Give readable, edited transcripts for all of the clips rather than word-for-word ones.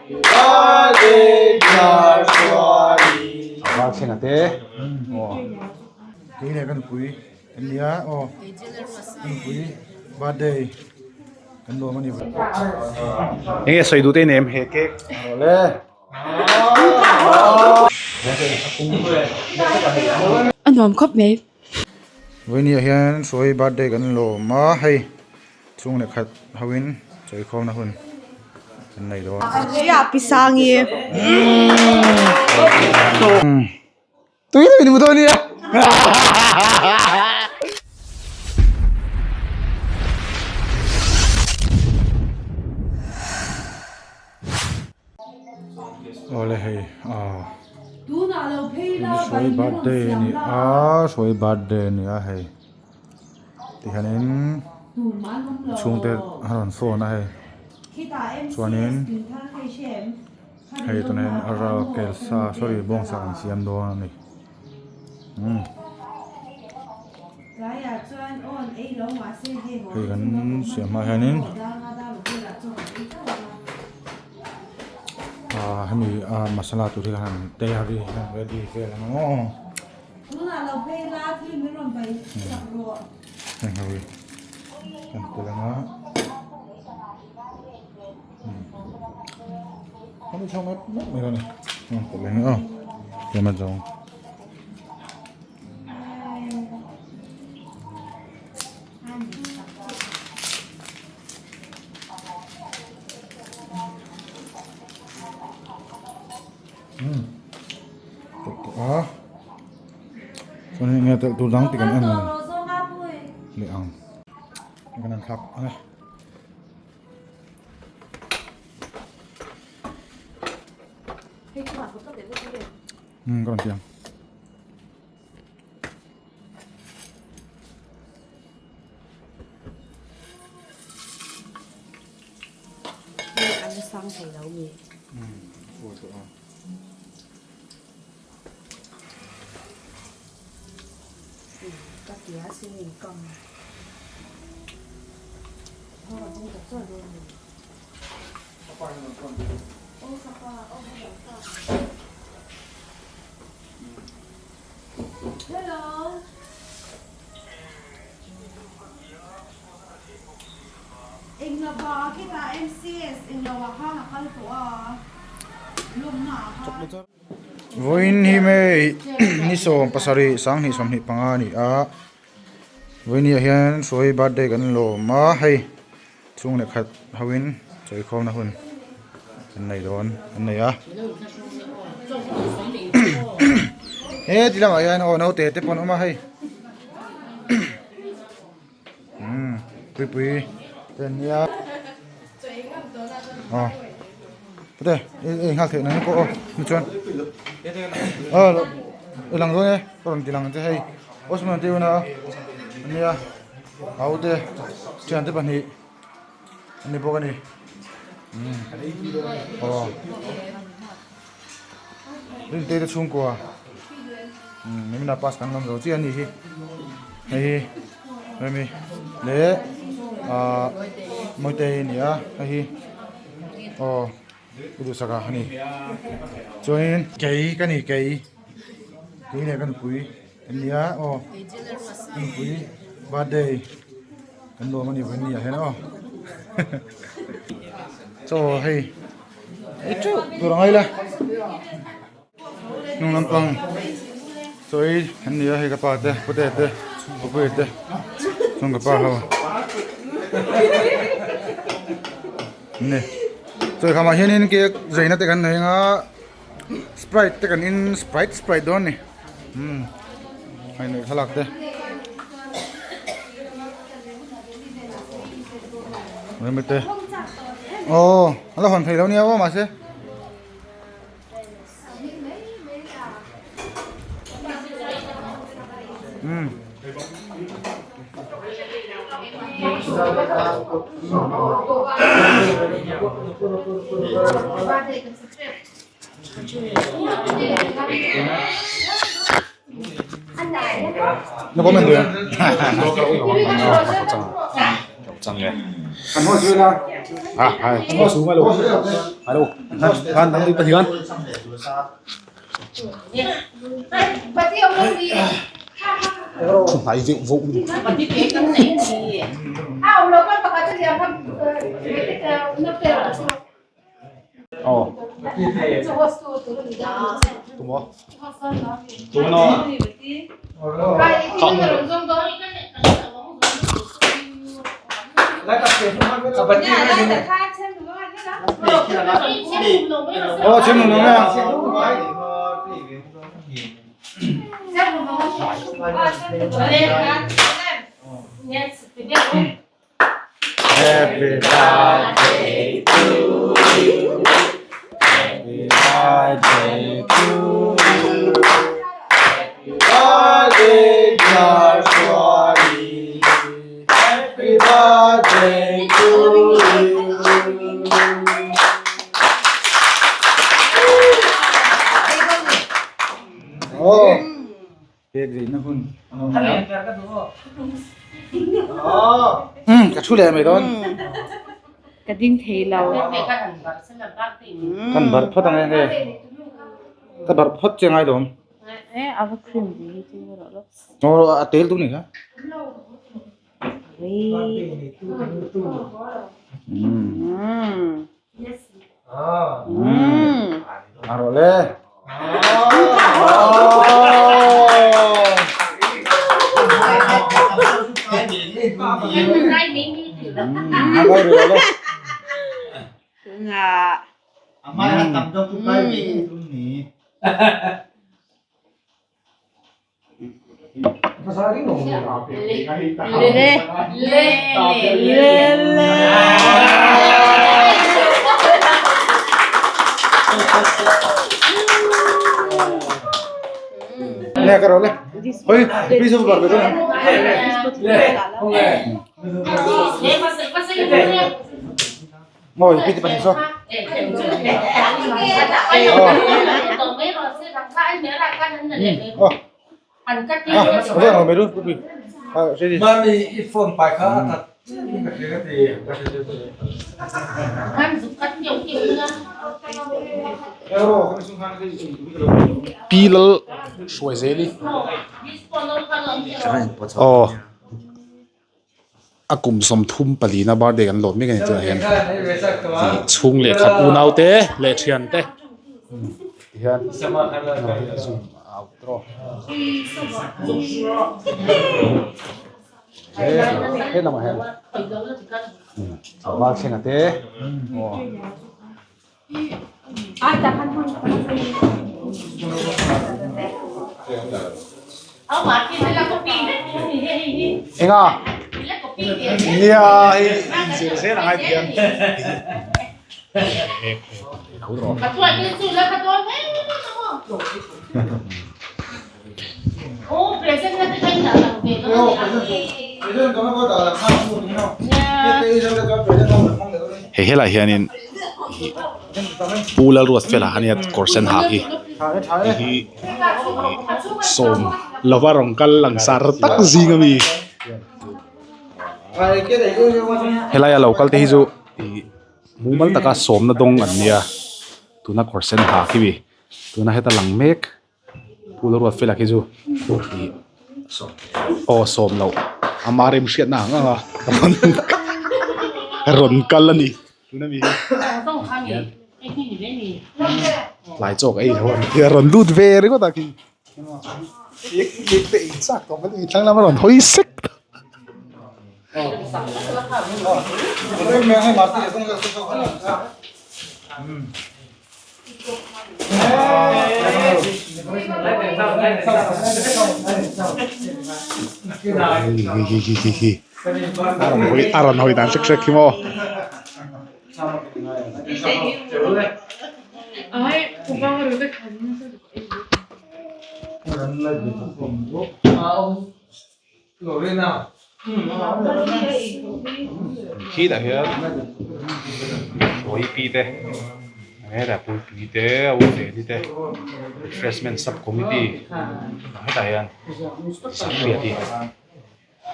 Val thlenga te aw kei leh ka nupui an nia aw ka nupui birthday kan lawm a ni. Enge sawi duh te i nem he cake? Awle. A nuam khawp mai. Vawinia hian sawi birthday kan lawm a hei. Chhung leh khat ho in chawi khawmna hun an nei dawn. Tui lo in hmu dawn nia. Awle hei ah Hruai birthday a ni a Hruai birthday a ni a hei. Tihianin chhungte a rawn phone a hei chuanin hei tunah hian a ral kel sa sorry bawngsa an siam dawn a ni umm hei kan siam hma hianin ah hemi ah masala tur hi kan han tayari ready vel ang aw. Tunah lo phei la thil min rawn bai chak rawh. Heng ho hi kan tel ang a. Hemi chhung map map mai dawn a ni. Heng tel ang a tlem a zawng. Umm telh tawh a chuan hei enge telh tur dang tih kan en leh ang kan han thlak ang e. Umm ka rawn ti ang. Vawiin hi hei ni 70 2025 a ni a vawiin ah hian sawi birthday kan lawm a hei chhung leh khat ho in chawi khawmna hun an nei dawn an nei a he ti lamah hian aw naute te pawh an awm a hei. Umm puipui te an nia aw pute ei nghal theih nang pawh aw ni chuan aw i lang dawn e ka rawn ti lang che hei Osman te una an nia au te thian te pahnih an ni bawk a ni umm aw Rinte te chhungkua umm nimina pass kan lawm zo chiah a nih hi hei hi remi leh ahh mawitei a ni a hei hi aw i duhsak a ni chuanin kei ka ni kei kei leh ka nupui an ni a aw ka nupui birthday kan lawm a ni vawiin ni ah hian aw chaw hei. Ei teuh tur a ngai la hnung lampang chaw ei an ni a hei ka pa te pute te papuia te chuan ka pa ho an ni chaw eikham ah hianin cake zaina te kan nei anga sprite te kan in sprite sprite dawn a ni umm hei nei thlalak te. Aw a la hawn thei lo nia aw mahse. Umm. Na comment duh em? À, à, xuống ngay luôn. Alo, han, han, đi han. Này dịu vụ. Ồ. Đúng không? Đúng nó. Ồ, chim nồng nè. Happy birthday to you. Happy birthday to you. Happy birthday, dear Swami. Happy birthday to you. Oh. Cake gì nó hun. Ka thu leh mai dawn. Ka ding thei lo. Kan bar phawt ang enge. Ka bar phawt che ngai lawm. E ava cream vi hi chu rawh lo. Aw a tel tu ni kha. A rawh le. Le ka rawh le. Hoi, please over bar ve Ngồi, cái gì sao? Ờ. À, vâng rồi mấy đứa, À, cái gì? Pi lal hruai zel i aw a kum 34 na birthday kan lawm mek a ni tunah hian ih chhung leh khat unau te leh thian te tihian he lamah hian val thlenga te aw. Enga nia hei inzir zel angai ti hian Hei helaiah hianin ih Pu Lalruatfela ania kawr sen ha hi hei hi sawm lova rawn kal langsar tak zing ami helaia lo kal te hi chu ih mumal taka sawmna dawng an nia tuna kawr sen ha khi mi tuna heta lang mek. Pu Lalruatfela khi chu ih aw sawm loh ama rem hriatna ang ang a rawn rawn kal a ni tuna mi hian tlai chaw ka ei lo a nia rawn lut ve ringawt a khi cake cake te ei chak tawh mai a thlang lama rawn hawi sek. A rawn hawi dan hrek hrek hi maw. Khitah hian ruai pi te hetah pulpui te a u ve ni te refreshment sub committee hetah hian sahriat hi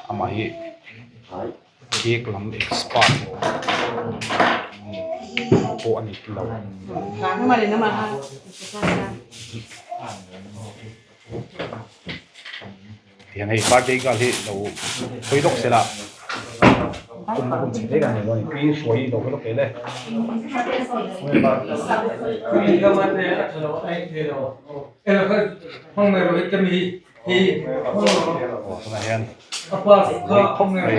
amah hi. Cake lam expert pawh a ni lo. Tihian hei birthday girl hi lo hawi lawk se la tumna hun chhe hle a ni lo a ni pi hruai lo hawi lawk tel e. Aw tunah hian hawi khawp mai.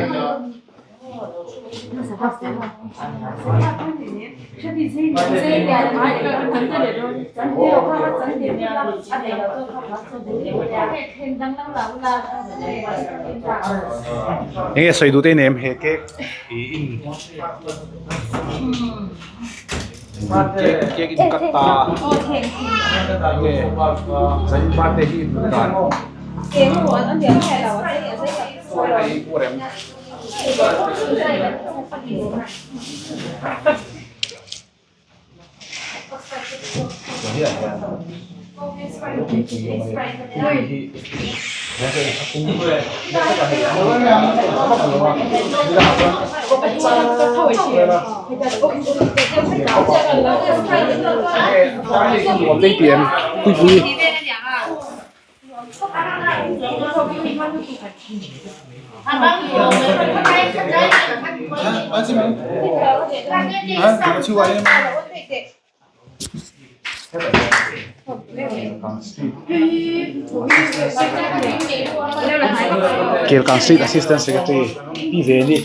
Enge sawi duh te nem he cake i in cake cake in cut ta enge zanin birthday hi in hmuh dan hei pu rem. Kelkang State Assistant Secretary Pi Veni.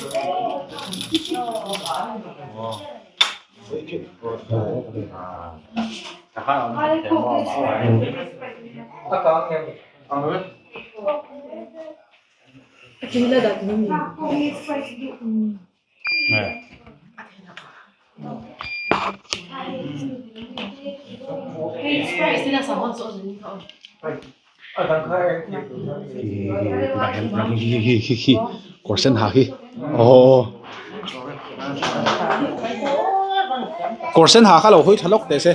Kawr sen ha hi aww kawr sen ha kha lo hawi tha lawk teh se.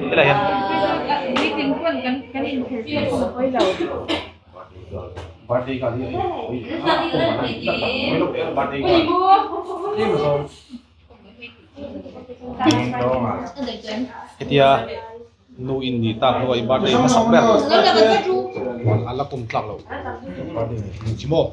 Helai hian birthday girl hi birthday girl Hetia nu in ni tak hnuah i birthday hmasak ber a la kum tlak loh birthday nei ni chi maw.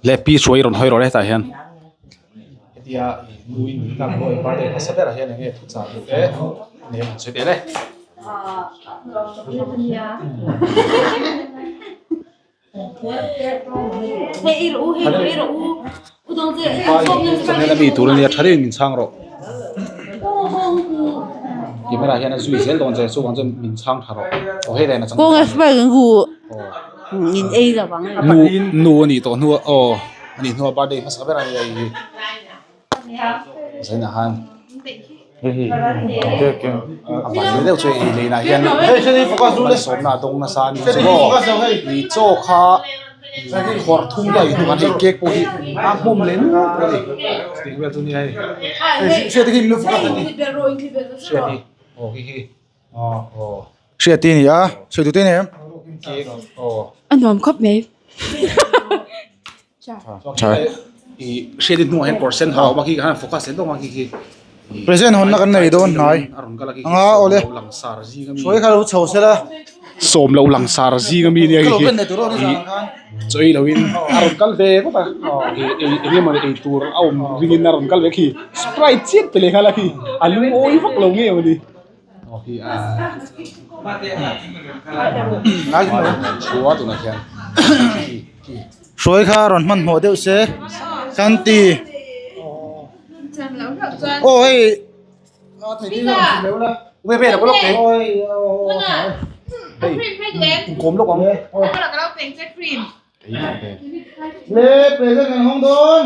Le pi hruai rawn hawi rawh le hetah hian. Hetia nui nui tak maw birthday hmasa berah hian enge thu chah duh te nei ang sawi tel e. Channel ami tur ania tha deuhin min chhang rawh. Camera hian a zui zel dawn che chuvang chuan min chhang tha rawh. Aw hei nen a chang. Nu nu a nih tawh hnuah aw a nih hnuah birthday hmasa ber a ni a hei hi zainah khan a van deuh chu ei leinah hian malsawmna a dawng nasa a ni chu maw ih chaw kha khawrh thum te a inhnu khan hei cake pawh hi a hmawm leh nuap a ni chutiang vel chu a nia hei hriat hi aw khi khi. Hriati a ni a, sawi duh te nen. A nuam khawp mai. Hriati hnuah hian kawr sen ha awm a khi khan focus leh dawng a khi khi. Present hawnna kan nei dawn hnai. Anga awle. Sawi kha lo chho sela. Sawm lo langsar zing ami nia khi khi. Chawi loin a rawn kal ve vawt a eng emaw ei tur a awm ringin a rawn kal ve khi sprite chiah pe leh nghal a khi a lungawi vak lo nge mawni. Chua tunah hian. Hruai kha rawn hmanhmawh deuh se kan ti. Aw hei Le present kan hawng dawn.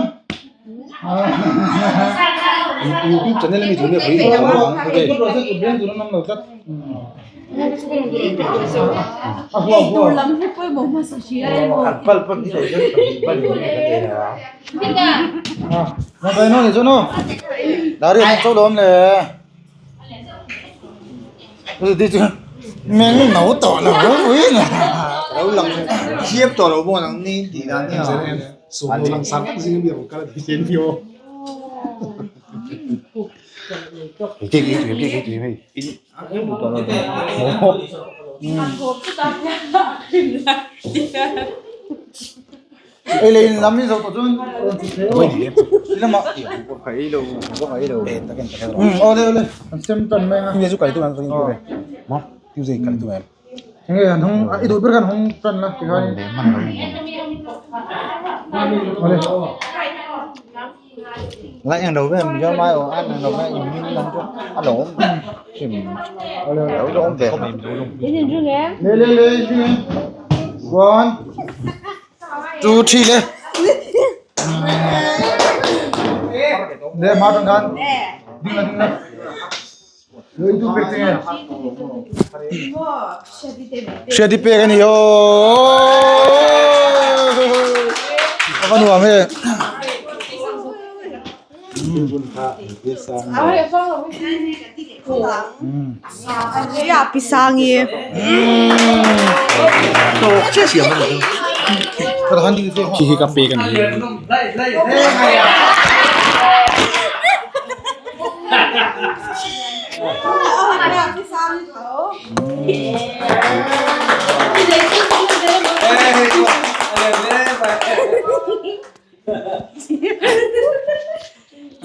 YouTube channel ami thun Ei leh in lam in zo tawh chuan rawn ti thei aw. Lamah awle awle an sem tan mai a. Enge an hawng i duh ber khan hawng tan la tikhan in. Awle. Le le le one two three le le hma tang khan ding la ding la le tu pek chenge hriati pek ani aw a va nuam e Khi hi ka pek ani.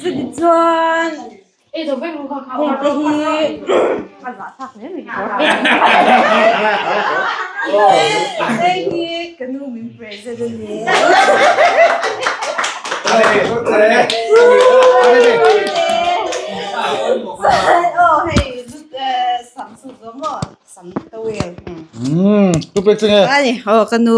Chutichuan hei te hi a zahthlak hle mai hei hi ka nu min present a ni aw hei sam chu zawm maw sam towel ani aw ka nu.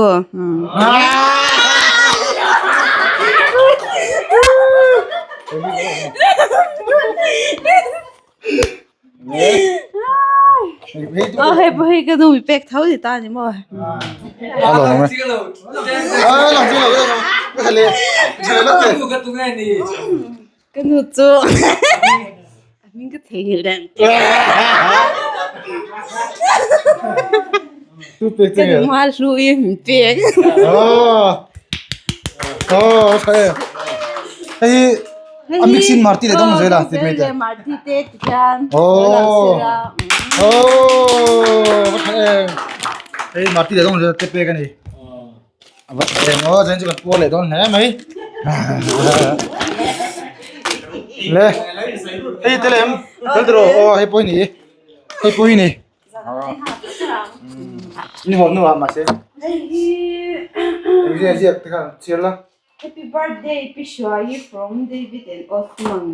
Aw hei pawh hi ka nu mi pek tho ni ta ni maw. Ka nu chu a hming ka theihnghilh dan ka nu hma hlu i min pek. Hei a mix in marti le dong zela ti mai te. Marti te ti hian. Oh. Oh. Hei marti le dong zela te pek ani. A va tha em aw chuan chu kan puar leh dawn hle mai le hei te lem kal tawh aw hei pawh hi ni hei pawh hi ni ni haw hnuah mahse engzia ziak te khan chhiar la Happy birthday Pi Hruaii from David and Osman.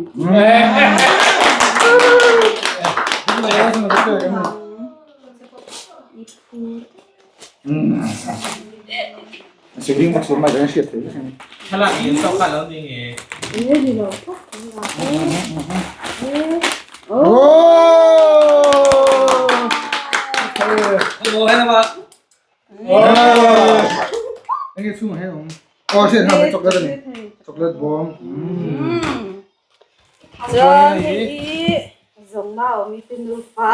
Chuan hei hi zawng a awm i te nufa.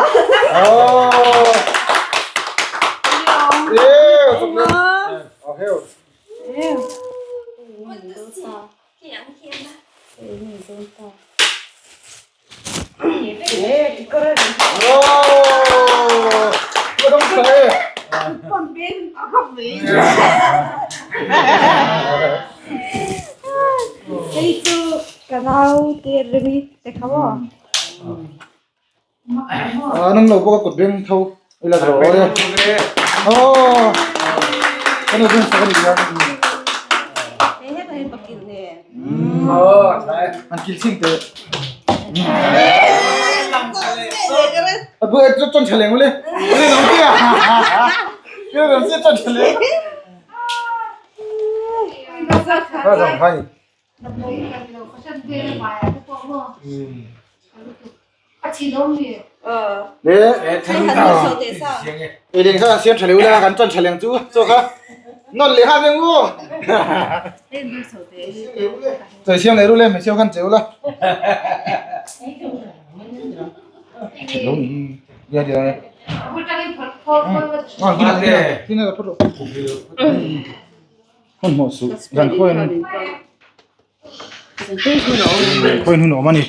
Hei chu ka nau te remi te kha maw. An awm lo bawk a kut beng tho ila ro le. Aw. Kan lo beng sak a ni. An kil ching te. A bu e chon chaleng ule. Ule nong kia. Ule nong kia chon chaleng. Ra dòng hay. Le. E ding sa siam chaleng ule kan chon chaleng chu. Cho kha. Non le ha meng u. Trời siam le ru le me siam khan cheu la. Ya dia. Ah, kina kina kina photo. Hon mo su. Zan khoin. Khoin hun awm a ni.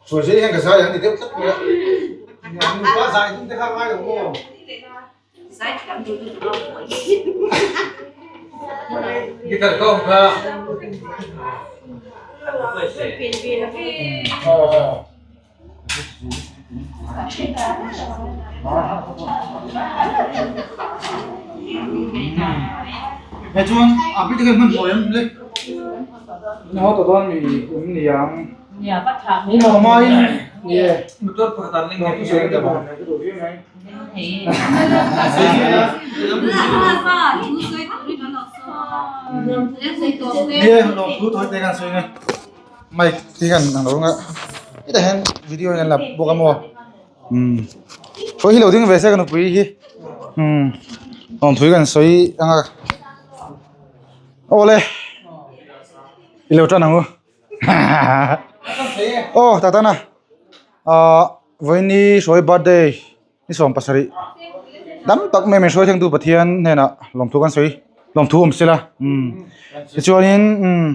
Suai zai hian ka zai ang ti deuh tlat mai a. Nupa zai dun te kha ngai lo maw? He chuan a bik hian hmanhmawh em le? Haw tawh dawn mi um niang. Haw hmain nge Nge lawmthu tawi te kan sawi nge mic te hian ang lo anga hetah hian video hian an la bawk a maw umm sawi hi lo ding ve se ka nupui hi umm lawmthu hi kan sawi anga awle i lo tan ang u. Aw Tatana ahh vawiini hruai birthday ni 17 tam tak mai min hruai thlengtu Pathian hnenah lawmthu kan sawi lawmthu awm sela umm tichuanin umm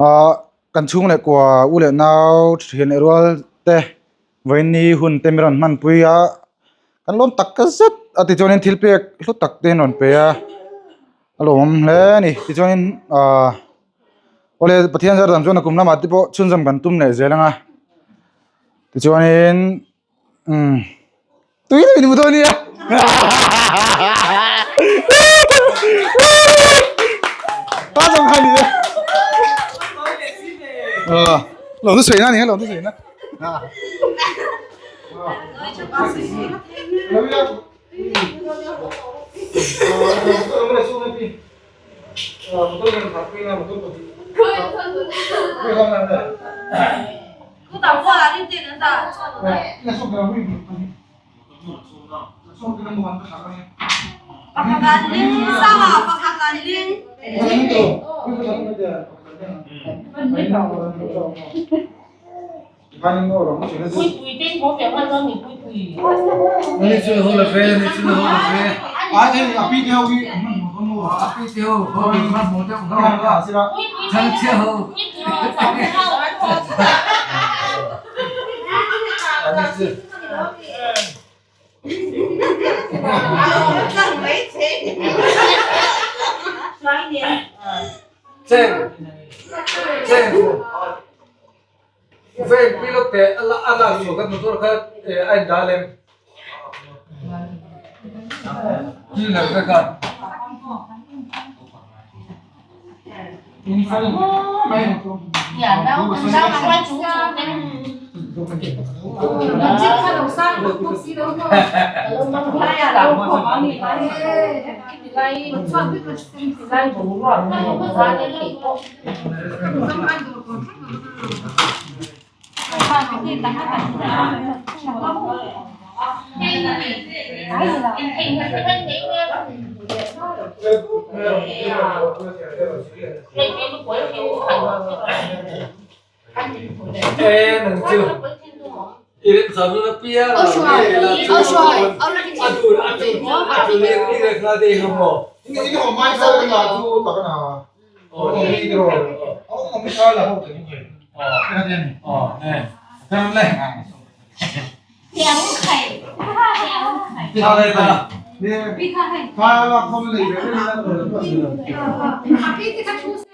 ahh kan chhung leh kua u leh nau thian leh rual te vawiini hun te min rawn hmanpui a kan lawm tak zet a tichuanin thil pek hlu tak te an rawn pe a. A lawmawm hle a ni tichuanin ahh awle Pathian zar dan chuan a kum lamah te pawh chhunzawm kan tum leh zel ang a tichuanin umm tui deuhin i hmu dawn nia ta zawng kha a ni e aw lawm chu sawi na a ni a lawm chu sawi na. A pi te kha thu se.